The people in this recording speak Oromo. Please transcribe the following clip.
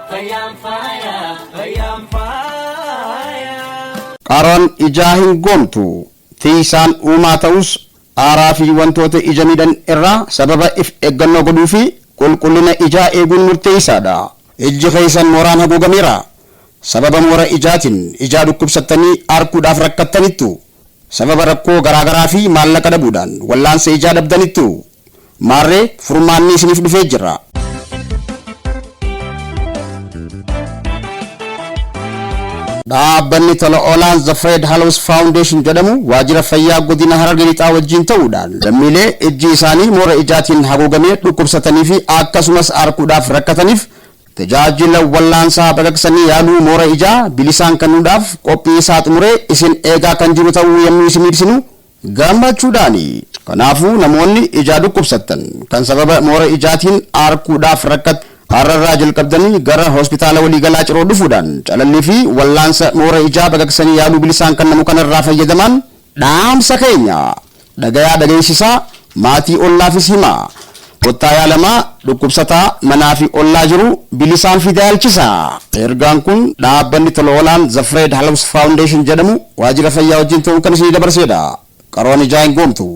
Fayyaan faaya, fayyaan faaya. Qaroon ijaa hin goomtu. Tiisaan uumaa ta'us aaraa fi wantoota ija miidhan irraa sababa if eeggannoo godhuu fi qulqullina ijaa eeguun murteessaadha. Ijji keessan mooraan haguugameera. Sababa moora ijaatiin ijaa dhukkubsattanii arguudhaaf rakkattanittu. Sababa rakkoo garaagaraa fi maallaqa dhabuudhaan wallaansa ijaa dhabdanittu. Maarree furmaanni isiniif dhufee jira. Dhaabbanni tola oolaan The Fred Hollows Foundation jedhamu waajjira fayyaa godina Harargee Lixaa wajjin ta'uudhaan lammiilee ijji isaanii moora ijaatiin haguugamee dhukkubsatanii fi akkasumas arguudhaaf rakkataniif tajaajila wallaansaa baqaqsanii yaaluu moora ijaa bilisaan kennuudhaaf qophii isaa xumuree isin eegaa kan jiru ta'uu yommuu isin ibsinu gammachuudhaani. Kanaafuu namoonni ijaa dhukkubsattan kan sababa moora ijaatiin arguudhaaf rakkat har'arraa jalqabdanii gara hospitaala waliigalaa Ciroo dhufuudhaan calallii fi wallaansa moora ijaa baqaqsanii yaaluu bilisaan kennamu kanarraa fayyadaman dhaamsa keenya dhagayaa dhageessisaa maatii ollaafis himaa. Kottaa yaalamaa dhukkubsataa manaa fi ollaa jiru bilisaan fidaa yaalchisa. Ergaan kun dhaabbanni tola oolaan The Fred Hollows Foundation jedhamu waajjira fayyaa wajjin ta'uun kan isinii dabarsedha. Qaroon ijaa hin goomtu.